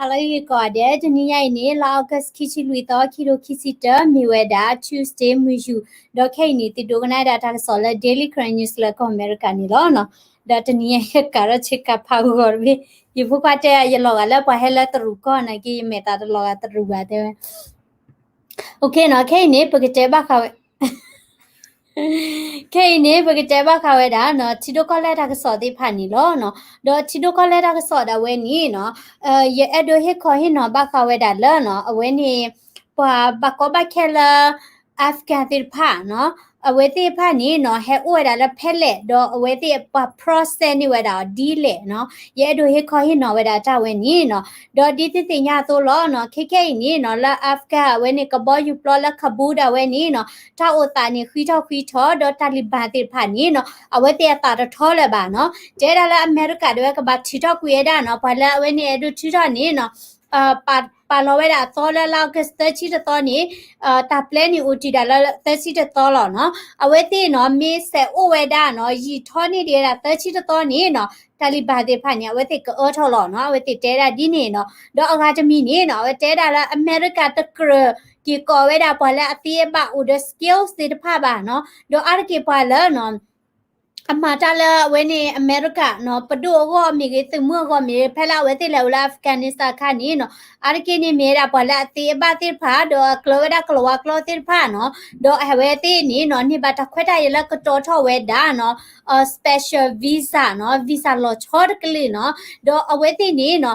ဟါလၢအဂ့ၤကိးဂၤဒဲး, တနံၤညါအံၤန့ၣ် လါ August ခံဆံလွံၢ်သီ ခံထိခံဆံတၢ မ့ၢ်ဝဲဒၣ် Tuesday မုၢ်ယူာ်, ဒီးခဲအံၤန့ၣ် သုဒိကနၣ်ဝဲဒၣ်တၢ်ကစီၣ်လၢ Daily Karen News လၢကီၢ်အမဲရကၤန့ၣ်လီၤ. ဒီးတနံၤညါယကးထီၣ်ဆ့ကၤဖးဂီၤတဘ့ၣ်, ယဖိခွါတဲယလီၤဂာ်လၢပှၤဟဲလၢတရူးကီၢ်န့ၣ်က့ ယမဲာ်သးတလီၤဂာ်တရူးဘၣ်တဲဝဲ OK နီၤ, ခဲအံၤန့ၣ် ပကတဲဘၣ်ဃးဝဲ ခဲအံၤန့ၣ် ပကတဲဘၣ်ဃးဝဲဒၣ်နီၤ ထံဒိၣ်ကီၢ်လဲၢ်တၢ်ကစီၣ်သ့ၣ်တဖၣ်န့ၣ်လီၤ. ဒီးထံဒိၣ်ကီၢ်လဲၢ်တၢ်ကစီၣ်ဒၣ်ဝဲန့ၣ်နီၤ, ယအဲၣ်ဒိးဟ့ၣ်ခီဟ့ၣ်နီၤဘၣ်ဃးဝဲဒၣ်လၢနီၤ အဝဲန့ၣ် ပှၤဘၣ်ကီဘၣ်ခဲလၢ Afghan သ့ၣ်တဖၣ်နီၤ, အဝဲသ့ၣ်တဖၣ်န့ၣ်နီၤ ဟဲအိၣ်ဝဲဒၣ်လၢဖဲလဲၣ်, ဒီးအဝဲသ့ၣ်ပှၤ process န့ၢ်ဝဲဒၣ်အီၤဒ်လဲၣ်နီၤ, ယအဲၣ်ဒိးဟ့ၣ်ခီဟ့ၣ်နီၤဝဲဒၣ်တၢ်ဝဲန့ၣ်နီၤ. ဒီးဒ်သုသ့ၣ်ညါအသိးလီၤနီၤ, ခဲခဲအံၤန့ၣ်နီၤ လၢ Afghan အဝဲန့ၣ် ကဘီယူၤပျီလၢ Kabul ဒၣ်ဝဲန့ၣ်နီၤ, တၢ်အိၣ်သးန့ၣ် ဃံထီၣ်ဃံထီၣ်, ဒီး Taliban သ့ၣ်တဖၣ်န့ၣ်နီၤ အဝဲသ့ၣ်အသးတထီလၢၤဘၣ်နီၤ. တဲဒၣ်လၢအမဲရကၤဒၣ်ဝဲကဘၣ်ထုးထီၣ်ကွံာ်ဝဲဒၣ်နီၤ, ပှၤလၢအဝဲန့ၣ်အဲၣ်ဒိးထုးထီၣ်န့ၣ်နီၤ ပာ်လီၤဝဲဒၣ်အသီလၢလါ August သၢဆံတသီန့ၣ်, တၢ်ပျဲန့ၣ်အိၣ်တ့ၢ်ဒၣ်လၢသၢဆံတသီလီၤနီၤ. အဝဲသ့ၣ်နီၤ မ့ၢ်စဲးအိၣ်ဝဲဒၣ်နီၤ ယံာ်ထီၣ်န့ၢ်ဒံးဝဲဒၣ်သၢဆံတသီန့ၣ်နီၤ, Taliban သ့ၣ်တဖၣ်န့ၣ် အဝဲသ့ၣ်ကအၢထီၣ်လီၤနီၤ, အဝဲသ့ၣ်တဲဒၣ်ဒ်န့ၣ်နီၤ. ဒီးအဂၤတမံၤန့ၣ်နီၤ အဝဲတဲဒၣ်လၢအမဲရကၤတကြၢးက့ၤကိးဝဲဒၣ်ပှၤလၢအသ့အဘၣ်အိၣ်ဒီး skills သ့ၣ်တဖၣ်ဘၣ်နီၤ, ဒီးအါတက့ၢ်ပှၤလၢနီၤ အမၤတၢ်လၢအဝဲန့ၣ် အမဲရကၤနီၤ ပဒိၣ်အဂီၢ်မ့ၢ်ဂ့ၤ သုးမုၢ်အဂီၢ်မ့ၢ်ဂ့ၤ ဖဲလၢအဝဲသ့ၣ်လဲၤအိၣ်လၢ Afghanistan အခါန့ၣ်နီၤ, အါတက့ၢ်န့ၣ်မ့ၢ်ဝဲဒၣ်ပှၤလၢအသ့အဘၣ်သ့ၣ်တဖၣ် ဒီးအကျၢၤဝဲဒၣ်ကလၤဝါကျီသ့ၣ်တဖၣ်နီၤ, ဒီးအဝဲသ့ၣ်န့ၣ်နီၤ န့ၢ်ဘၣ်တၢ်ခွဲးတၢ်ယာ်လၢကတီၤထီၣ်ဝဲဒၣ်နီၤ special visa နီၤ, visa လီၤဆီတကလုာ်နီၤ, ဒီးအဝဲသ့ၣ်န့ၣ်နီၤ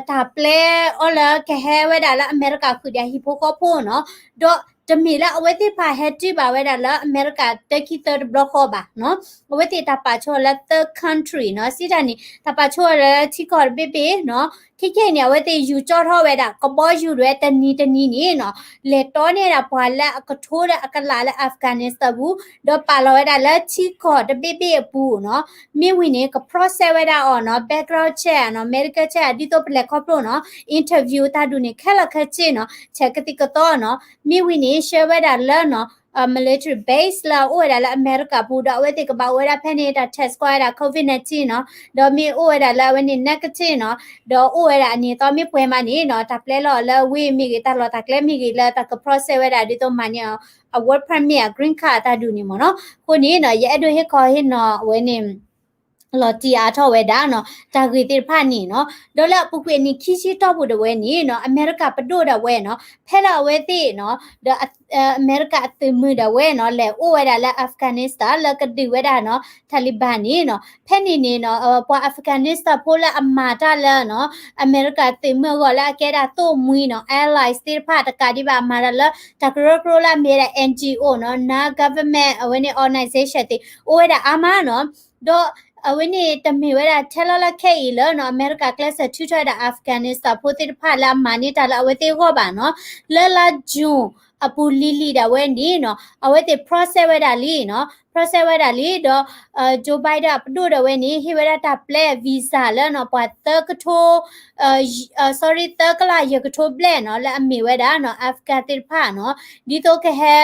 တၢ်ပျဲအီၤလၢကဟဲဝဲဒၣ်လၢအမဲရကၤဃုာ်ဒီးဟံၣ်ဖိဃီဖိနီၤ, ဒီးတမ့ၢ်လၢအဝဲသ့ၣ်တဖၣ်ဟဲတုၤဘၣ်ဝဲဒၣ်လၢအမဲရကၤတခံသၢတဘျီဃီဘၣ်နီၤ, အဝဲသ့ၣ်တၢ်ပာ်ဆိလၢ third country နီၤ, စံးတၢ်န့ၣ် တၢ်ပာ်ဆိလၢထံကီၢ်တဘ့ၣ်ဘ့ၣ်နီၤ, ခဲခဲအံၤန့ၣ် အဝဲသ့ၣ်ယူၤကၠီထီၣ်ဝဲဒၣ် ကဘီယူၤဒၣ်ဝဲတနံၤတနံၤန့ၣ်နီၤ, လဲၤတီန့ၢ်ဒၣ်ပှၤလၢအကထိဒီးအကလးလၢ Afghanistan ပူၤ, ဒီးပာ်လီၤဝဲဒၣ်လၢထံကီၢ်တဘ့ၣ်ဘ့ၣ်အပူၤနီၤ, မ့ၢ်ဝံၤန့ၣ် က process ဝဲဒၣ်အီၤနီၤ, background check နီၤ, medical check ဒ်သိးပလဲၤခီဖျိနီၤ, interview တၢ်ဒုးန့ၣ် ခဲလၢာ်ခဲဆ့နီၤ, ဆဲးကသံၣ်ကသီနီၤ, မ့ၢ်ဝံၤန့ၣ် ဆှၢဝဲဒၣ်လၢနီၤ military base လၢအအိၣ်ဝဲဒၣ်လၢအမဲရကၤပူၤ, ဒီးအဝဲသ့ၣ်ကဘၣ်အိၣ်ဝဲဒၣ်ဖဲန့ၣ် တၢ် test ကွၢ်ဝဲဒၣ် COVID nineteen နီၤ, ဒီးမ့ၢ်အိၣ်ဝဲဒၣ်လၢအဝဲန့ၣ် negative နီၤ, ဒီးအိၣ်ဝဲဒၣ်အနံၤအသီမ့ၢ်ပှဲၤမးန့ၣ်နီၤ, တၢ်ပျဲလီၤအီၤလၢအဝ့ၢ်မ့ၢ်ဂ့ၤ, တၢ်လီၢ်တၢ်ကျဲမ့ၢ်ဂ့ၤ, လၢတၢ်က process ဝဲဒၣ်ဒ်သိးမၤန့ၢ်အီၤ အ work permit အ green card အတၢ်ဒုးန့ၣ်မ့ၢ်နီၤ. အဃိန့ၣ်နီၤ ယအဲၣ်ဒိးဟ့ၣ်ခီဟ့ၣ်နီၤအဝဲန့ၣ် လီၤတံၢ်အါထီၣ်ဝဲဒၣ်နီၤ တၢ်ဂ့ၢ်သ့ၣ်တဖၣ်န့ၣ်နီၤ. ဒီးလၢအပူၤကွံာ်အနံၣ်ခံဆံတီၢ်ပူၤဒၣ်ဝဲန့ၣ်နီၤ အမဲရကၤပဒိၣ်ဒၣ်ဝဲနီၤ ဖဲလၢအဝဲသ့ၣ်နီၤ ဒီး အမဲရကၤအသုးမုၢ်ဒၣ်ဝဲနီၤ လဲၤအိၣ်ဝဲဒၣ်လၢ Afghanistan လၢကဒုးဝဲဒၣ်နီၤ Taliban န့ၣ်နီၤ, ဖဲန့ၣ်န့ၣ်နီၤ ပှၤ Afghanistan ဖိလၢအမၤတၢ်လၢနီၤ အမဲရကၤသုးမုၢ်အဂီၢ်လၢအကဲဒၣ်သိၣ်မှံနီၤ allies သ့ၣ်တဖၣ်တကးဒံးဘၣ် အမၤတၢ်လၢတၢ်ကရၢကရိလၢအမ့ၢ်ဝဲဒၣ် NGO နီၤ non-government အဝဲန့ၣ် organization သ့ၣ် အိၣ်ဝဲဒၣ်အါမးနီၤ. ဒီးအဝဲန့ၣ်တမ့ၢ်ဝဲဒၣ်ထဲလီၤလၢခဲအံၤလၢနီၤ အမဲရကၤကျဲးစၢးထုးထီၣ်ဝဲဒၣ် Afghanistan ဖိသ့ၣ်တဖၣ်လၢအမၤန့ၢ်တၢ်လၢအဝဲသ့ၣ်အဂီၢ်ဘၣ်နီၤ. လၢလါ June အပူၤလံၤလံၤဒၣ်ဝဲန့ၣ်နီၤ အဝဲသ့ၣ် process ဝဲဒၣ်လံနီၤ process ဝဲဒၣ်လံ ဒီး Joe Biden အပဒိၣ်ဒၣ်ဝဲန့ၣ် ဟ့ၣ်ဝဲဒၣ်တၢ်ပျဲ visa လၢနီၤ ပှၤသၢကထိ sorry သၢကလးယဲၢ်ကထိဘျဲၣ်နီၤ လၢအမ့ၢ်ဝဲဒၣ်နီၤ Afghan သ့ၣ်တဖၣ်နီၤ ဒ်သိးကဟဲ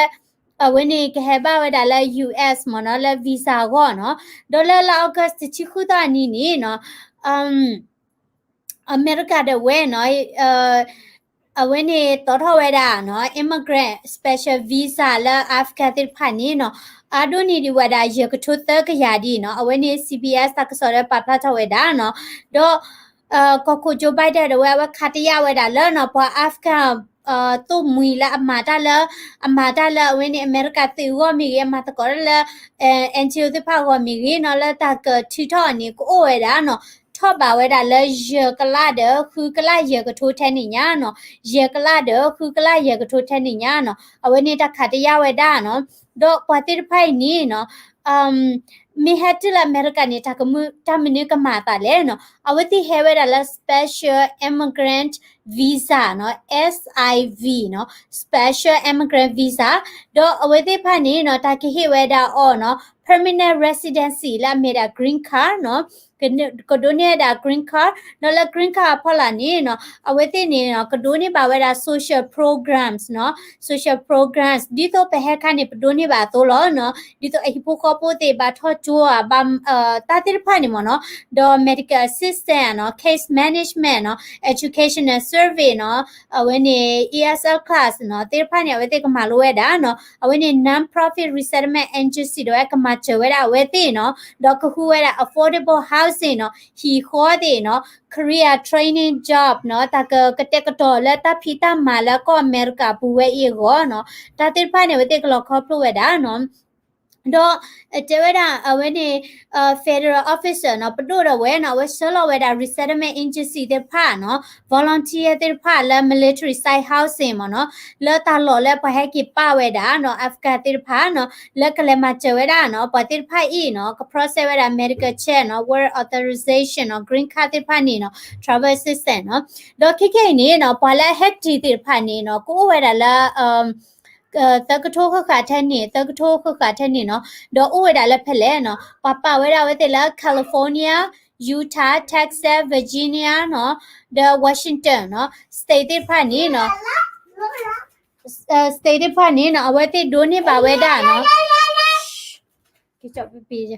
အဝဲန့ၣ်ကဟဲဘၣ်ဝဲဒၣ်လၢ US မ့ၢ်နီၤ လၢ visa အဂီၢ်နီၤ. ဒီးလၢလါ August တဆံဃုသီအနံၤန့ၣ်နီၤ အမဲရကၤဒၣ်ဝဲနီၤ အဝဲန့ၣ်တီထီၣ်ဝဲဒၣ်နီၤ immigrant special visa လၢ Afghan သ့ၣ်တဖၣ်န့ၣ်နီၤ အါဒိၣ်န့ၢ်ဒံးဝဲဒၣ်ယဲၢ်ကထိသၢကယၤဒ်နီၤ အဝဲန့ၣ် CBS တၢ်ကစီၣ်လၢပာ်ဖျါထီၣ်ဝဲဒၣ်နီၤ. ဒီး ကီၢ်ခိၣ် Joe Biden ဒၣ်ဝဲ အဝဲခးတယာ်ဝဲဒၣ်လၢနီၤ ပှၤ Afghan သိၣ်မှံၤလၢအမၤတၢ်လၢ အမၤတၢ်လၢအဝဲန့ၣ် အမဲရကၤသုးအဂီၢ်မ့ၢ်ဂ့ၤ အမၤသကိးတၢ်လၢ NGO သ့ၣ်တဖၣ်အဂီၢ်မ့ၢ်ဂ့ၤနီၤ လၢတၢ်ကထုးထီၣ်န့ၣ် ကအိၣ်ဝဲဒၣ်နီၤ ထီၣ်ဘးဝဲဒၣ်လၢယဲၢ်ကလးဒီးဃုကလးယဲၢ်ကထိထဲန့ၣ်ညါနီၤ ယဲၢ်ကလးဒီးဃုကလးယဲၢ်ကထိထဲန့ၣ်ညါနီၤ အဝဲန့ၣ်တၢ်ခးတယာ်ဝဲဒၣ်နီၤ. ဒီးပှၤသ့ၣ်တဖၣ်အံၤန့ၣ်နီၤ မ့ၢ်ဟဲတုၤလၢအမဲရကၤန့ၣ် တၢ်ကမု တၢ်မနုၤကမၤအသးလဲၣ်နီၤ အဝဲသ့ၣ်ဟဲဝဲဒၣ်လၢ Special Immigrant Visa နီၤ SIV နီၤ Special Immigrant Visa ဒီးအဝဲသ့ၣ်တဖၣ်န့ၣ်နီၤ တၢ်ကဟ့ၣ်ဝဲဒၣ်အီၤနီၤ permanent residency လၢအမ့ၢ်ဒၣ် green card နီၤ ကဒိးန့ၢ်ဝဲဒၣ် green card ဒီးလၢ green card အဖီလာ်န့ၣ်နီၤ အဝဲသ့ၣ်န့ၣ်နီၤ ကဒိးန့ၢ်ဘၣ်ဝဲဒၣ် social programs နီၤ social programs ဒ်သိးပဟဲခါန့ၣ် ပဒိးန့ၢ်ဘၣ်အသိးလီၤနီၤ ဒ်သိးအဟံၣ်ဖိဃီဖိသ့ၣ်ဘၣ်ထီၣ်ကၠိဧါ ဘၣ် တၢ်သ့ၣ်တဖၣ်န့ၣ်မ့ၢ်နီၤ ဒီး medical assistance နီၤ case management နီၤ educational service နီၤ အဝဲန့ၣ် E S L class နီၤ သ့ၣ်တဖၣ်န့ၣ် အဝဲသ့ၣ်ကမၤလိဝဲဒၣ်နီၤ အဝဲန့ၣ် non-profit resettlement agency ဒီးဝဲကမၤစၢၤဝဲဒၣ်အဝဲသ့ၣ်နီၤ ဒီးကဃုဝဲဒၣ် affordable housing နီၤ ဟံၣ်ဃီသ့ၣ်နီၤ career training job နီၤ တၢ်ကကတဲာ်ကတီၤလၢတၢ်ဖံးတၢ်မၤလၢကီၢ်အမဲရကၤပူၤဝဲအံၤအဂီၢ်နီၤ တၢ်သ့ၣ်တဖၣ်န့ၣ် အဝဲသ့ၣ်ကလီၤခီဖျိဝဲဒၣ်နီၤ ဒီးတဲဝဲဒၣ်အဝဲန့ၣ် federal officer နီၤ ပဒိၣ်ဒီးဝဲနီၤ အဝဲဆှၢလီၤဝဲဒၣ် resettlement agency သ့ၣ်တဖၣ်နီၤ volunteer သ့ၣ်တဖၣ်လၢ military site housing မ့ၢ်နီၤ လၢတၢ်လီၢ်လၢပှၤဟဲက့ၤပာ်ဝဲဒၣ်နီၤ Afghan သ့ၣ်တဖၣ်နီၤ လၢကလဲၤမၤစၢၤဝဲဒၣ်နီၤ ပှၤသ့ၣ်တဖၣ်အံၤနီၤ က process ဝဲဒၣ် medical check နီၤ work authorization နီၤ green card သ့ၣ်တဖၣ်န့ၣ်နီၤ travel assistance နီၤ ဒီးခဲခဲအံၤန့ၣ်နီၤ ပှၤလၢအဟဲတ့ၢ်သ့ၣ်တဖၣ်န့ၣ်နီၤ ကအိၣ်ဝဲဒၣ်လၢ သၢကထိဃၣ်ဃၣ်ထဲန့ၣ် သၢကထိဃၣ်ဃၣ်ထဲန့ၣ်နီၤ ဒီးအိၣ်ဝဲဒၣ်လၢဖဲလဲၣ်နီၤ ပှၤပာ်ဝဲဒၣ်အဝဲသ့ၣ်လၢ California, Utah, Texas, Virginia နီၤ ဒီး Washington နီၤ state သ့ၣ်တဖၣ်န့ၣ်နီၤ state သ့ၣ်တဖၣ်န့ၣ်နီၤ အဝဲသ့ၣ်ဒိးန့ၢ်ဘၣ်ဝဲဒၣ်နီၤ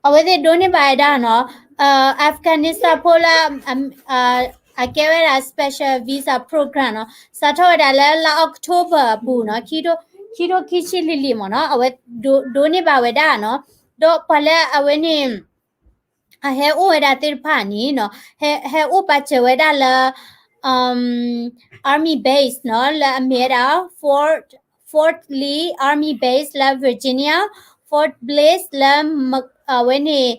အဝဲသ့ၣ်ဒိးန့ၢ်ဘၣ်ဝဲဒၣ်နီၤ Afghanistan ဖိလၢ အကဲဝဲဒၣ် special visa program နီၤ စးထီၣ်ဝဲဒၣ်လၢလါ October အပူၤနီၤ ခံထိခံဆံလွံၢ်လွံၢ်မ့ၢ်နီၤ အဝဲဒိးန့ၢ်ဘၣ်ဝဲဒၣ်နီၤ ဒီးပှၤလၢအဝဲန့ၣ် အဟဲအိၣ်ဝဲဒၣ်သ့ၣ်တဖၣ်န့ၣ်နီၤ ဟဲအိၣ်ပာ်စၢၤဝဲဒၣ်လၢ army base နီၤ လၢအမ့ၢ်ဝဲဒၣ် Fort Fort Lee Army Base လၢ Virginia, Fort Bliss လၢ အဝဲန့ၣ်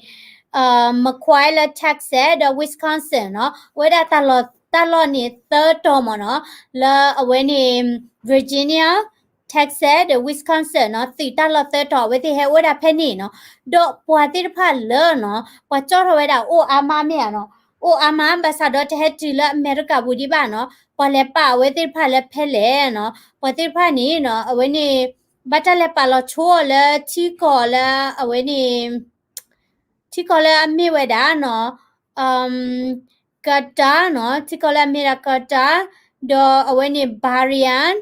McKinney လၢ Texas ဒီး Wisconsin နီၤ အဝဲဒၣ်တၢ်လီၢ်န့ၣ်သၢတီၤမ့ၢ်နီၤ လၢအဝဲန့ၣ် Virginia, Texas ဒီး Wisconsin နီၤ သုးတၢ်လီၢ်သၢတီၤ အဝဲသ့ၣ်ဟဲအိၣ်ဝဲဒၣ်ဖဲန့ၣ်နီၤ ဒီးပှၤသ့ၣ်တဖၣ်လၢနီၤ ပှၤကၠီထီၣ်ဝဲဒၣ်အိၣ်အါမးမ့ၢ်ဧါနီၤ အိၣ်အါမး ဘၣ်ဆၣ်ဒီးတဟဲတုၤလၢအမဲရကၤပူၤဒံးဘၣ်နီၤ ပှၤလဲၤပာ်အဝဲသ့ၣ်တဖၣ်လၢဖဲလဲၣ်နီၤ ပှၤသ့ၣ်တဖၣ်န့ၣ်နီၤ အဝဲန့ၣ် ဘၣ်တၢ်လဲၤပာ်လီၤဆိအီၤလၢထံကီၢ်လၢအဝဲန့ၣ် ထံကီၢ်လၢအမ့ၢ်ဝဲဒၣ်နီၤ Qatar နီၤ ထံကီၢ်လၢအမ့ၢ်ဒၣ် Qatar ဒီးအဝဲန့ၣ် Bahrain,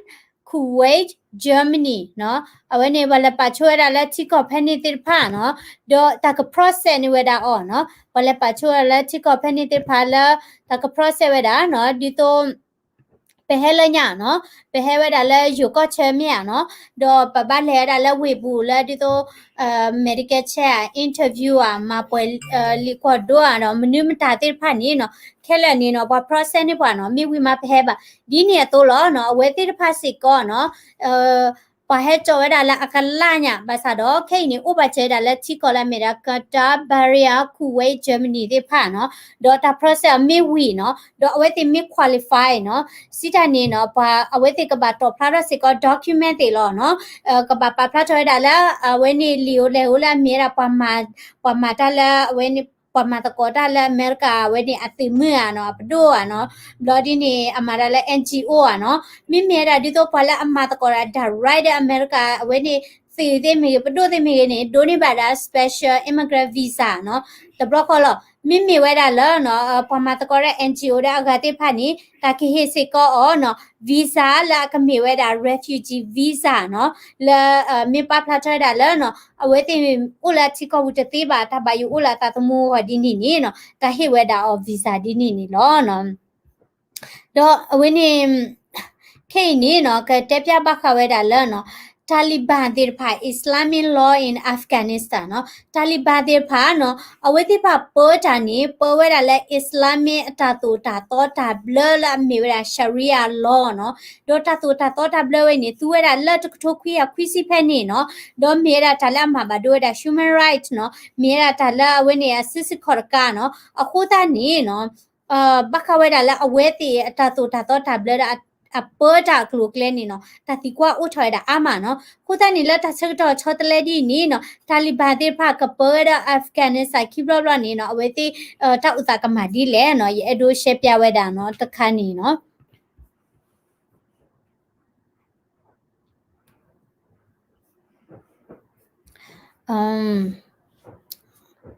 Kuwait, Germany နီၤ အဝဲန့ၣ် ပှၤလဲၤပာ်ဆိဝဲဒၣ်လၢထံကီၢ်ဖဲန့ၣ်သ့ၣ်တဖၣ်နီၤ ဒီးတၢ်က process န့ၢ်ဝဲဒၣ်အီၤနီၤ ပှၤလဲၤပာ်ဆိဝဲဒၣ်လၢထံကီၢ်ဖဲန့ၣ်သ့ၣ်တဖၣ်လၢ တၢ်က process ဝဲဒၣ်နီၤ ဒ်သိး ပဟဲလၢညါနီၤ ပဟဲဝဲဒၣ်လၢယိၤကီၢ်ဆၢမ့ၢ်ဧါနီၤ ဒီးပဘၣ်လဲၤဝဲဒၣ်လၢဝ့ၢ်ပူၤလၢဒ်သိး medical check ဧါ interview ဧါ မၤပှဲၤလံာ်ကွီၢ်ဒိၣ်ဧါဒီး မနုၤမတၤသ့ၣ်တဖၣ်န့ၣ်နီၤ ခဲလၢာ်န့ၣ်နီၤ ပှၤ process န့ၢ်ပှၤနီၤ မ့ၢ်ဝံၤမးပဟဲဘၣ် ဒ်န့ၣ်အသိးလီၤနီၤ အဝဲသ့ၣ်တဖၣ်စ့ၢ်ကီးနီၤ ပှၤဟဲကၠီဝဲဒၣ်လၢအကလၢ်ညါ ဘၣ်ဆၣ်ဒီး ခဲအံၤန့ၣ် အိၣ်ပာ်စၢၤဝဲဒၣ်လၢထံကီၢ်လၢအမ့ၢ်ဒၣ် Qatar, Bahrain, Kuwait, Germany သ့ၣ်တဖၣ်နီၤ ဒီးတၢ် process အမ့ၢ်ဝံၤနီၤ ဒီးအဝဲသ့ၣ်မ့ၢ် qualify နီၤ စံးတၢ်န့ၣ်နီၤ ပှၤအဝဲသ့ၣ်ကဘၣ်တီၣ်ဖျါထီၣ်စ့ၢ်ကီး document သ့ၣ်လီၤနီၤ ကဘၣ်ပာ်ဖျါထီၣ်ဝဲဒၣ်လၢ အဝဲန့ၣ်လံာ်အိၣ်လဲၢ်အိၣ်လၢအမ့ၢ်ဝဲဒၣ် ပှၤမၤတၢ်လၢအဝဲန့ၣ် ပှၤမၤသကိးတၢ်လၢအမဲရကၤ အဝဲန့ၣ်အသုးမုၢ်ဧါနီၤ အပဒိၣ်ဧါနီၤ ဘျီဒ်န့ၣ် အမၤတၢ်လၢ N G O ဧါနီၤ မ့မ့ၢ်ဝဲဒၣ်ဒ်သိးပှၤလၢအမၤသကိးတၢ် direct ဒီးအမဲရကၤ အဝဲန့ၣ် သုးသ့ၣ်မ့ၢ်ဂ့ၤ ပဒိၣ်သ့ၣ်မ့ၢ်ဂ့ၤန့ၣ် ဒိးန့ၢ်ဘၣ်ဒၣ် special immigrant visa နီၤ တဘျီဃီလီၤ မ့မ့ၢ်ဝဲဒၣ်လၢ ပှၤမၤသကိးတၢ် N G O ဒီးအဂၤသ့ၣ်တဖၣ်န့ၣ် တၢ်ကဟ့ၣ်စ့ၢ်ကီးအီၤနီၤ visa လၢအကမ့ၢ်ဝဲဒၣ် refugee visa နီၤ လၢ မ့ၢ်ပာ်ဖျါထီၣ်ဝဲဒၣ်လၢ အဝဲသ့ၣ်အိၣ်လၢအထံကီၢ်ပူၤတသ့ဘၣ် တၢ်ဘၣ်ယိၣ်အိၣ်လၢအသးသမူအဂီၢ်ဒ်န့ၣ်န့ၣ်နီၤ တၢ်ဟ့ၣ်ဝဲဒၣ်အီၤ visa ဒ်န့ၣ်န့ၣ်လီၤ. ဒီးအဝဲန့ၣ် ခဲအံၤန့ၣ်နီၤ ကတဲပျၢ်ဘၣ်ဃးဝဲဒၣ်လၢ Taliban သ့ၣ်တဖၣ် Islamic law in Afghanistan နီၤ Taliban သ့ၣ်တဖၣ်နီၤ အဝဲသ့ၣ်တဖၣ်ပၢတၢ်န့ၣ် ပၢဝဲဒၣ်လၢ Islamic အတၢ်သိၣ်တၢ်သီတၢ်ဘျၢလၢအမ့ၢ်ဝဲဒၣ် Sharia law နီၤ ဒီးတၢ်သိၣ်တၢ်သီတၢ်ဘျၢဝဲန့ၣ် သူဝဲဒၣ်လၢတကထိခွံကယၤခွံဆံဖဲန့ၣ်နီၤ ဒီးမ့ၢ်ဝဲဒၣ်တၢ်လၢအမၤဘၣ်ဒိဝဲဒၣ် human right နီၤ မ့ၢ်ဝဲဒၣ်တၢ်လၢအဝဲန့ၣ်အစုစ့ၢ်ကီးတကးနီၤ အဃိသတးန့ၣ်နီၤ ဘၣ်ဃးဝဲဒၣ်လၢအဝဲသ့ၣ်အတၢ်သိၣ်တၢ်သီတၢ်ဘျၢဒီး အပၢတၢ်အကျိၤအကျဲန့ၣ်နီၤ တၢ်သံကွၢ်အိၣ်ထီၣ်ဝဲဒၣ်အါမးနီၤ အဃိသတးန့ၣ် လၢတၢ်ဆၢကတီၢ်ဆီတလဲဒ်အံၤန့ၣ်နီၤ Taliban သ့ၣ်တဖၣ်ကပၢဝဲဒၣ် Afghanistan ခံဘျီဘျီန့ၣ်နီၤ အဝဲသ့ၣ် တၢ်အိၣ်သးကမၤဒ်လဲၣ်နီၤ ယအဲၣ်ဒိးရှဲပျၢ်ဝဲဒၣ်နီၤ တခါန့ၣ်နီၤ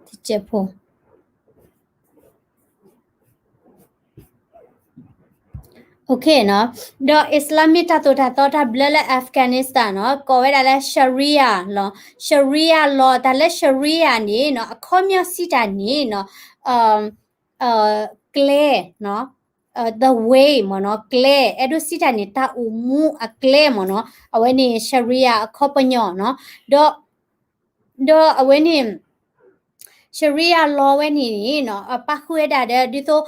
တကဲးဖိ နီၤ, ဒီးအံၣ်စလၣ်မ့ၢ်တၢ်သိၣ်တၢ်သီတၢ်ဘျၢလၢ Afghanistan နီၤ ကိးဝဲဒၣ်လၢ Sharia law, Sharia law တၢ်လၢ Sharia န့ၣ်နီၤ အခီပညီစံးတၢ်န့ၣ်နီၤ ကျဲ the way မ့ၢ်နီၤ ကျဲ အဲၣ်ဒိးစံးတၢ်န့ၣ် တၢ်အိၣ်မူအကျဲမ့ၢ်နီၤ အဝဲန့ၣ် Sharia အခီပညီနီၤ, ဒီး ဒီးအဝဲန့ၣ် Sharia law ဝဲန့ၣ်နီၤ အပာ်ဃုာ်ဝဲဒၣ်ဒီး ဒ်သိး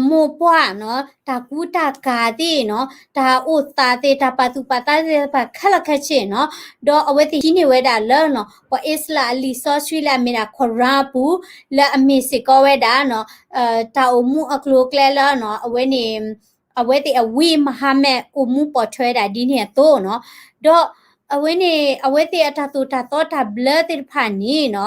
မိၢ်ပှၢ်နီၤ တၢ်ကူတၢ်ကၤသ့ၣ်နီၤ တၢ်အိၣ်သးသ့ၣ် တၢ်ပာ်သူၣ်ပာ်သးသ့ၣ်တဖၣ်ခဲလၢာ်ခဲဆ့နီၤ, ဒီးအဝဲသ့ၣ်ဟံးန့ၢ်ဝဲဒၣ်လၢနီၤ ပှၤအံၣ်စလၣ်အလံာ်စီဆှံလၢအမ့ၢ်ဒၣ် Quran အပူၤ လၢအမ့ၢ်စ့ၢ်ကီးဝဲဒၣ်နီၤ တၢ်အိၣ်မူအကျိၤအကျဲလၢနီၤ အဝဲန့ၣ် အဝဲသ့ၣ်အဝံ Muhammad အိၣ်မူပိာ်ထွဲဝဲဒၣ်ဒ်န့ၣ်အသိးနီၤ, ဒီးအဝဲန့ၣ် အဝဲသ့ၣ်အတၢ်သိၣ်တၢ်သီတၢ်ဘျၢသ့ၣ်တဖၣ်န့ၣ်နီၤ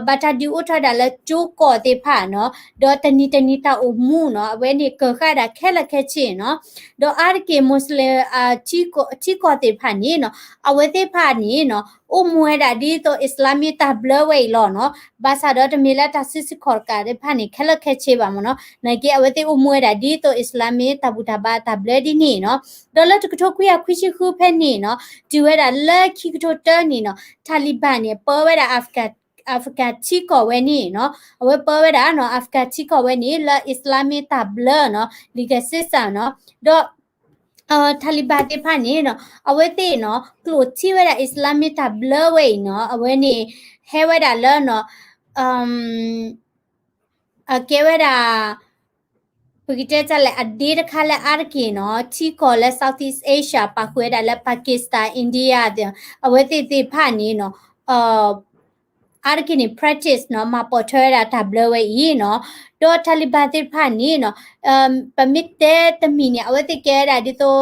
ဘၣ်တၢ်ဒုးအိၣ်ထီၣ်ဝဲဒၣ်လၢကၠိကီၢ်သ့ၣ်တဖၣ်နီၤ, ဒီးတနံၤတနံၤတၢ်အိၣ်မူနီၤ အဝဲန့ၣ်ကၢၤဃာ်ဒၣ်ခဲလၢာ်ခဲဆ့နီၤ, ဒီးအါတက့ၢ် Muslim ထံကီၢ်သ့ၣ်တဖၣ်န့ၣ်နီၤ အဝဲသ့ၣ်တဖၣ်န့ၣ်နီၤ အိၣ်မူဝဲဒၣ်ဒ်သိးအံၣ်စလၣ်မ့ၢ်တၢ်ဘျၢဝဲအံၤလီၤနီၤ, ဘၣ်ဆၣ်ဒီးတမ့ၢ်လၢတၢ်စုဆူၣ်ခီၣ်တကးသ့ၣ်တဖၣ်န့ၣ် ခဲလၢာ်ခဲဆ့ဘၣ်မ့ၢ်နီၤ, နာ်က့အဝဲသ့ၣ်အိၣ်မူဝဲဒၣ်ဒ်သိးအံၣ်စလၣ်မ့ၢ်တၢ်ဘူၣ်တၢ်ဘါတၢ်ဘျၢဒ်န့ၣ်နီၤ, ဒီးလၢတကထိခွံကယၤခွံဆံဃုဖဲန့ၣ်နီၤ တုၤဝဲဒၣ်လၢခံကထိတၢန့ၣ်နီၤ Taliban န့ၣ် ပၢဝဲဒၣ် Afghan ထံကီၢ်ဝဲန့ၣ်နီၤ, အဝဲပၢဝဲဒၣ်နီၤ Afghan ထံကီၢ်ဝဲန့ၣ် လၢအံၣ်စလၣ်မ့ၢ်တၢ်ဘျၢနီၤ legal system နီၤ, ဒီး Taliban သ့ၣ်တဖၣ်န့ၣ်နီၤ အဝဲသ့ၣ်နီၤ ကျိၣ်ထံဝဲဒၣ်အံၣ်စလၣ်မ့ၢ်တၢ်ဘျၢဝဲအံၤနီၤ အဝဲန့ၣ် ဟဲဝဲဒၣ်လၢနီၤ အကဲဝဲဒၣ် ပကတဲတၢ်လဲၣ် အဒ့တခါလၢအါတက့ၢ်နီၤ ထံကီၢ်လၢ Southeast Asia ပာ်ဃုာ်ဝဲဒၣ်လၢ Pakistan, India သ့ၣ် အဝဲသ့ၣ်သ့ၣ်တဖၣ်န့ၣ်နီၤ အါတက့ၢ်န့ၣ် practice နီၤ မၤပိာ်ထွဲဝဲဒၣ်တၢ်ဘျၢဝဲအံၤနီၤ, ဒီး Taliban သ့ၣ်တဖၣ်န့ၣ်နီၤ ပမ့ၢ်တဲတမံၤန့ၣ် အဝဲသ့ၣ်ကဲဝဲဒၣ်ဒ်သိး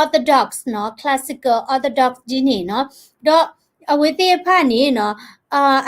Orthodox နီၤ classical Orthodox ဒ်န့ၣ်နီၤ, ဒီးအဝဲသ့ၣ်တဖၣ်န့ၣ်နီၤ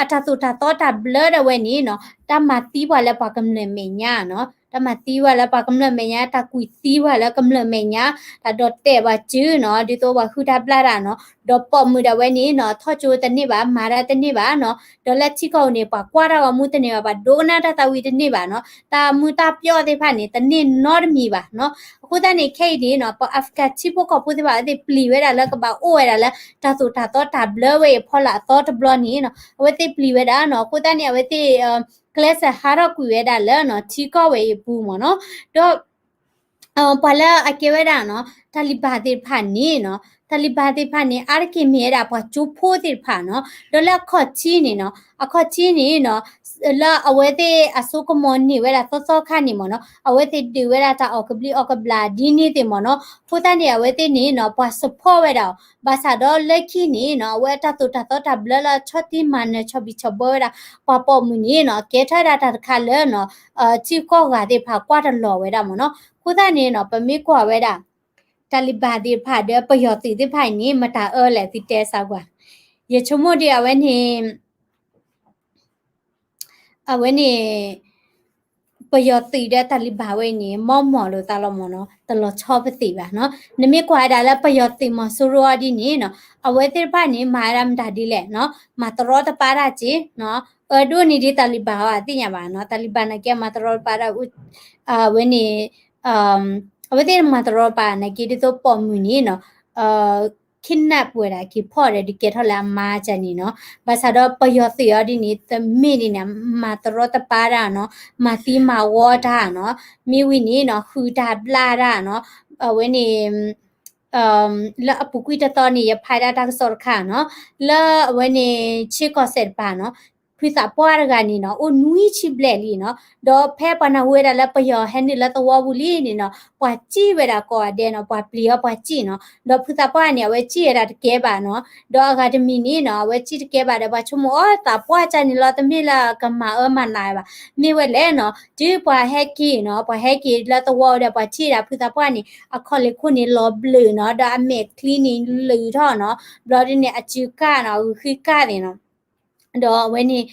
အတၢ်သိၣ်တၢ်သီတၢ်ဘျၢဒၣ်ဝဲန့ၣ်နီၤ တၢ်မၤသံပှၤလၢပှၤကမျၢၢ်မဲာ်ညါနီၤ, တၢ်မၤသံပှၤလၢပှၤကမျၢၢ်မဲာ်ညါ, တၢ်ကွံာ်သံပှၤလၢကမျၢၢ်မဲာ်ညါ, တၢ်ဒိးတဲာ်ပှၤစုနီၤ ဒ်သိးပှၤဟုၣ်တၢ်ဘျၣ်တၢ်နီၤ, ဒီးပိာ်မုၣ်ဒၣ်ဝဲန့ၣ်နီၤ ထီၣ်ကၠိတန့ၢ်ဘၣ်, မၤတၢ်တန့ၢ်ဘၣ်နီၤ, ဒီးလၢထံကီၢ်အံၤန့ၣ် ပှၤကွၢ်တၢ်ဂီၤမူတန့ၢ်ဘၣ်, ပှၤဒိကနၣ်တၢ်သးဝံၣ်တန့ၢ်ဘၣ်နီၤ, တၢ်မူတၢ်ပျီၣ်သ့ၣ်တဖၣ်န့ၣ် တန့ၢ်နီတမံၤဘၣ်နီၤ. အဃိသတးန့ၣ် ခဲအံၤန့ၣ်နီၤ ပှၤ Afghan ထံဖိကီၢ်ဖိသ့ၣ်တဖၣ် အဝဲသ့ၣ်ပျံၤဝဲဒၣ်လၢကဘၣ်အိၣ်ဝဲဒၣ်လၢ တၢ်သိၣ်တၢ်သီတၢ်ဘျၢဝဲအံၤအဖီလာ်အသီတဘျီန့ၣ်နီၤ အဝဲသ့ၣ်ပျံၤဝဲဒၣ်နီၤ. အဃိသတးန့ၣ် အဝဲသ့ၣ် ကျဲးစၢးဟးထီၣ်ကွံာ်ဝဲဒၣ်လၢနီၤ ထံကီၢ်ဝဲအံၤအပူၤမ့ၢ်နီၤ. ဒီး ပှၤလၢအကဲဝဲဒၣ်နီၤ Taliban သ့ၣ်တဖၣ်န့ၣ်နီၤ Taliban သ့ၣ်တဖၣ်န့ၣ် အါတက့ၢ်မ့ၢ်ဝဲဒၣ်ပှၤကၠိဖိသ့ၣ်တဖၣ်နီၤ. ဒီးလၢအခီၣ်ထံးန့ၣ်နီၤ အခီၣ်ထံးန့ၣ်နီၤ လၢအဝဲသ့ၣ်အစိကမီၤန့ၢ်ဝဲဒၣ်သီသီခါန့ၣ်မ့ၢ်နီၤ အဝဲသ့ၣ်ဒုးဝဲဒၣ်တၢ်အီၣ်ကဘျံးအီၣ်ကဘျၣ်ဒ်န့ၣ်သ့ၣ်မ့ၢ်နီၤ. အဃိသတးန့ၣ် အဝဲသ့ၣ်န့ၣ်နီၤ ပှၤ support ဝဲဒၣ်အီၤ ဘၣ်ဆၣ်ဒီးလၢခံန့ၣ်နီၤ အဝဲအတၢ်သိၣ်တၢ်သီတၢ်ဘျၢလၢဆီၣ်တံၢ်မၤနၢၤဆီၣ်ဘံၣ်ဆီၣ်ဘၢဝဲဒၣ် ပှၤပိာ်မုၣ်န့ၣ်နီၤ ကဲထီၣ်ဝဲဒၣ်တၢ်တခါလၢနီၤ ထံကီၢ်ဂၤသ့ၣ်တဖၣ်ကွၢ်တလီၤဝဲဒၣ်မ့ၢ်နီၤ. အဃိသတးန့ၣ်နီၤ ပမ့ၢ်ကွၢ်ဝဲဒၣ် Taliban သ့ၣ်တဖၣ်ဒီးပယီၤသုးသ့ၣ်တဖၣ်အံၤန့ၣ် မတၤအၢလဲၣ် သုတဲစၢ်ကွၢ်. ယဆိကမိၣ်ဒီးအဝဲန့ၣ် အဝဲန့ၣ် ပယီၤသုးဒီး Taliban ဝဲအံၤန့ၣ် မီၢ်မီၢ်လိာ်သးလီၤမ့ၢ်နီၤ တလီၤဆီပသံးဘၣ်နီၤ. နမ့ၢ်ကွၢ်ဝဲဒၣ်လၢပယီၤသုးမီၤစိရိၤအီၤဒ်န့ၣ်နီၤ အဝဲသ့ၣ်တဖၣ်န့ၣ် မၤဝဲဒၣ်မတၤဒ်လဲၣ်နီၤ မၤတရီတပါဒၣ်က့ၤနီၤ အၢဒိၣ်န့ၢ်ဒ် Taliban အီၤအသ့ၣ်ညါဘၣ်နီၤ Taliban နာ်က့မၤတရီတပါဒၣ် အဝဲန့ၣ် အဝဲသ့ၣ်မၤတရီတပါနာ်က့ ဒ်သိးပိာ်မုၣ်န့ၣ်နီၤ kidnap ဝဲဒၣ်က့ၤဖီၣ်ဒီး ဒုးကဲထီၣ်လၢအမါကန့ၣ်နီၤ. ဘၣ်ဆၣ်ဒီးပယီၤသုးအီၤဒ်န့ၣ် တမ့ၢ်ဒ်န့ၣ် မၤတရီတပါတၢ်နီၤ မၤသံမၤဝီတၢ်နီၤ မ့ၢ်ဝံၤန့ၣ်နီၤ ဃုတၢ်ဘျၣ်တၢ်နီၤ အဝဲန့ၣ် လၢအပူၤကွံာ်တသီန့ၣ် ယဖးဒၣ်တၢ်ကစီၣ်တခါနီၤ လၢအဝဲန့ၣ် ဆ့ကီၢ်စဲၣ်တပၤနီၤ ဖုသးပှၢ်တဂၤန့ၣ်နီၤ အိၣ်နွံဆံဘျဲၣ်လံနီၤ ဒီးဖဲပှၤနၢ်ဟူဝဲဒၣ်လၢပယီၤဟဲနုာ်လၢသဝီပူၤလံန့ၣ်နီၤ ပှၤစံၣ်ဝဲဒၣ်ကိးဂၤဒဲးနီၤ ပှၤပျံၤအီၤပှၤစံၣ်နီၤ ဒီးဖုသးပှၢ်န့ၣ် အဝဲစံၣ်ဝဲဒၣ်တကဲဘၣ်နီၤ ဒီးအဂၤတမံၤန့ၣ်နီၤ အဝဲစံၣ်တကဲဘၣ်ဒီး ပှၤဆိကမိၣ်အီၤသးပှၢ်ကန့ၣ်လီၤ တမ့ၢ်လၢကမၤအၢမၤနးဘၣ် မ့ၢ်ဝဲလဲၣ်နီၤ တုၤပှၤဟဲက့ၤနီၤ ပှၤဟဲက့ၤလၢသဝီဒီး ပှၤထံၣ်ဝဲဒၣ်ဖုသးပှၢ်န့ၣ် အခီၣ်လ့ၢ်ခိၣ်န့ၣ်လီၤဘျုးနီၤ ဒီးအမဲာ်ချံန့ၣ်လုၢ်ထီၣ်နီၤ ဘျီဒ်န့ၣ် အစုကၢ်နီၤ ဂုာ်ဃံကၢ်န့ၣ်နီၤ ဒီးအဝဲန့ၣ်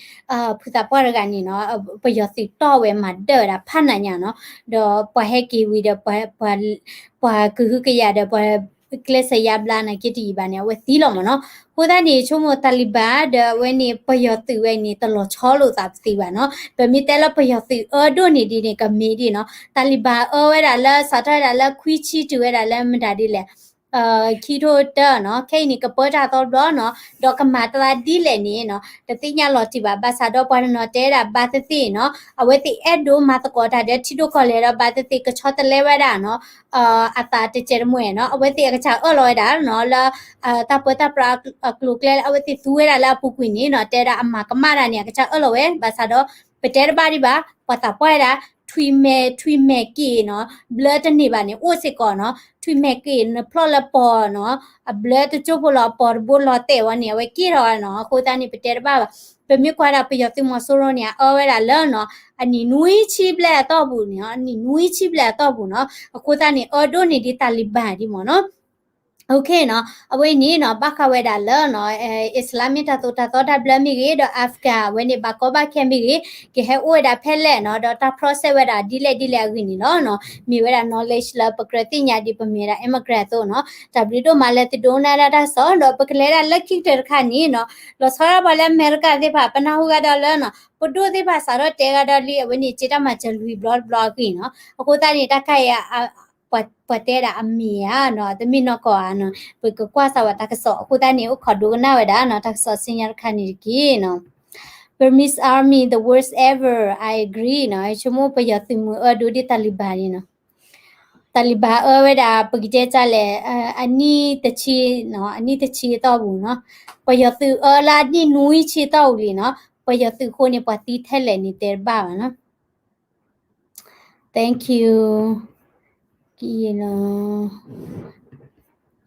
ဖုသးပှၢ်တဂၤန့ၣ်နီၤ ပယီၤသုးတီၢ်ဝဲမၤဒၢၣ်ဝဲဒၣ်ဖးနးညါနီၤ ဒီးပှၤဟဲက့ၤဝံၤဒီး ပှၤကဟုကယာ်ဒီး ပှၤ ကျဲးစၢးယါဘျါနာ်က့တယံာ်ဘၣ်န့ၣ် အဝဲသံလီၤမ့ၢ်နီၤ. အဃိသတးန့ၣ် ဆိကမိၣ် Taliban ဒီးအဝဲန့ၣ် ပယီၤသုးဝဲန့ၣ် တလီၤဆီလိာ်သးပသ့ဘၣ်နီၤ. ပမ့ၢ်တဲလၢပယီၤသုးအၢဒိၣ်န့ၢ်ဒ်န့ၣ် ကမ့ၢ်ဒ်နီၤ. Taliban အၢဝဲဒၣ်လၢ စးထီၣ်ဝဲဒၣ်လၢခွံဆံတုၤဝဲဒၣ်လၢမတၤဒ်လဲၣ် ခံထိတၢနီၤ, ခဲအံၤန့ၣ် ကပၢတၢ်သီတဘျီနီၤ, ဒီးကမၤတၢ်ဒ်လဲၣ်န့ၣ်နီၤ တသ့ၣ်ညါလီၤတံၢ်ဘၣ်. ဘၣ်ဆၣ်ဒီးပှၤတနီၤတဲဒၣ်ဘၣ်သ့ၣ်သ့ၣ်နီၤ, အဝဲသ့ၣ်အဲၣ်ဒိးမၤသကိးတၢ်ဒီးထံဒိၣ်ကီၢ်လဲၢ်ဒီးဘၣ်သ့ၣ်သ့ၣ် ကဆီတလဲဝဲဒၣ်နီၤ အသးတစဲးတမှဲၤနီၤ, အဝဲသ့ၣ်အကစၢ်အၢၣ်လီၤဝဲဒၣ်နီၤ လၢ တၢ်ပၢတၢ်ပြးအကျိၤအကျဲလၢအဝဲသ့ၣ်သူဝဲဒၣ်လၢအပူၤကွံာ်န့ၣ်နီၤ, တဲဒၣ်အမၤကမၣ်တၢ်န့ၣ် အကစၢ်အၢၣ်လီၤဝဲ, ဘၣ်ဆၣ်ဒီး ပတဲတဘၣ်ဒံးဘၣ်, ပှၤသးပှၢ်ဝဲဒၣ် ထွံၣ်မဲာ် ထွံၣ်မဲာ်က့ၣ်နီၤ, ဘျၢတန့ၢ်ဘၣ်န့ၣ် အိၣ်စ့ၢ်ကီးနီၤ, ထွံၣ်မဲာ်က့ၣ်နဖျီၣ်လၢပီၤနီၤ, အဘျၢတကၠိဖိလီၤ အပီၤတဘိလီၤတဲာ်ဝဲန့ၣ် အဝဲက့ၣ်ထီၣ်ဝဲနီၤ, အဃိသတးန့ၣ် ပတဲတဘၣ်ဘၣ်. ပမ့ၢ်ကွၢ်ဒၣ်ပယီၤသုးမီၤစိရိၤန့ၣ် အအၢဝဲဒၣ်လၢနီၤ, အနံၣ်နွံဆံဘျဲၣ်အတီၢ်ပူၤန့ၣ်, အနံၣ်နွံဆံဘျဲၣ်အတီၢ်ပူၤနီၤ, အဃိသတးန့ၣ် အၢဒိၣ်န့ၢ်ဒ် Taliban ဒ်မ့ၢ်နီၤ. OK နီၤ, အဝဲန့ၣ်နီၤ ဘၣ်ဃးဝဲဒၣ်လၢနီၤ Islam မ့ၢ်တၢ်သိၣ်တၢ်သီတၢ်ဘျၢမ့ၢ်ဂ့ၤ, ဒီး Afghan အဝဲန့ၣ် ဘၣ်ကီဘၣ်ခဲမ့ၢ်ဂ့ၤ, ကဟဲအိၣ်ဝဲဒၣ်ဖဲလဲၣ်နီၤ, ဒီးတၢ် process ဝဲဒၣ်ဒ်လဲၣ်ဒ်လဲၣ်အဂ့ၢ်န့ၣ်လီၤနီၤ, မ့ၢ်ဝဲဒၣ် knowledge လၢပကြၢးသ့ၣ်ညါဒ်ပမ့ၢ်ဝဲဒၣ် immigrant အသိးနီၤ. တၢ်ဘျုးဒိၣ်မးလၢသုဒိကနၣ်ဒၣ်တၢ်ကစီၣ်, ဒီးပကလဲၤဒၣ်လၢခံကတၢၢ်တခါန့ၣ်နီၤ, လီၤဆီဒၣ်ပှၤလၢအမဲရကၤသ့ၣ်တဖၣ် ပနၢ်ဟူဂၤဒီးလၢနီၤ, ပဒိၣ်သ့ၣ်တဖၣ်စးထီၣ်တဲဂၤဒီးလံ အဝဲန့ၣ် က့တၢ်မၤစၢၤလွံၢ်ဘျီတဘျီအဂ့ၢ်နီၤ, အဃိသတးန့ၣ် တၢ်ခါအံၤ ပှၤတဲဒၣ်အမ့ၢ်ဧါနီၤ, တမ့ၢ်နီၢ်ကီၢ်ဧါနီၤ, ပကကွၢ်စၢ်ဝဲတၢ်ကစီၣ်, အဃိသတးန့ၣ် အိၣ်ခိးဒိကနၣ်ဝဲဒၣ်နီၤ, တၢ်ကစီၣ်ဆူညါတခါန့ၣ်တက့ၢ်နီၤ. Burmese army, the worst ever, I agree နီၤ, ဆိကမိၣ်ပယီၤသုးမုၢ်အၢဒိၣ်ဒ် Taliban န့ၣ်နီၤ, Taliban အၢဝဲဒၣ် ပကတဲတၢ်လဲၣ်, အနံၣ်တဆံနီၤ, အနံၣ်တဆံအတီၢ်ပူၤနီၤ, ပယီၤသုးအၢလၢအနံၣ်နွံဆံအတီၢ်ပူၤလံနီၤ, ပယီၤသုးအဃိန့ၣ် ပှၤသံထဲလဲၣ်န့ၣ် တဲတဘၣ်ဘၣ်နီၤ. Thank you. ကယလီၤ,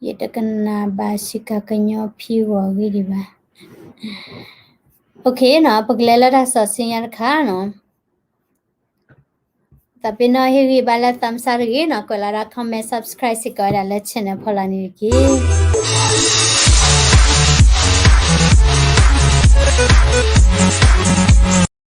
ယတကနၣ်ဘၣ်စ့ၢ်ကီးကညီဖံဂီၤဂ့ၢ်ဒံးဘၣ်. OK နီၤ, ပကလဲၤလၢတၢ်ကစီၣ်ဆူညါတခါနီၤ. သးပ့ၤနီၣ်ဟ့ၣ်ဂံၢ်ဘါလၢ thumbs up တဂ့ၤနီၤ, ကွဲးလီၤဒၣ် comment, subscribe စ့ၢ်ကီးဝဲဒၣ်လၢ channel ဖီလာ်န့ၣ်တက့ၢ်.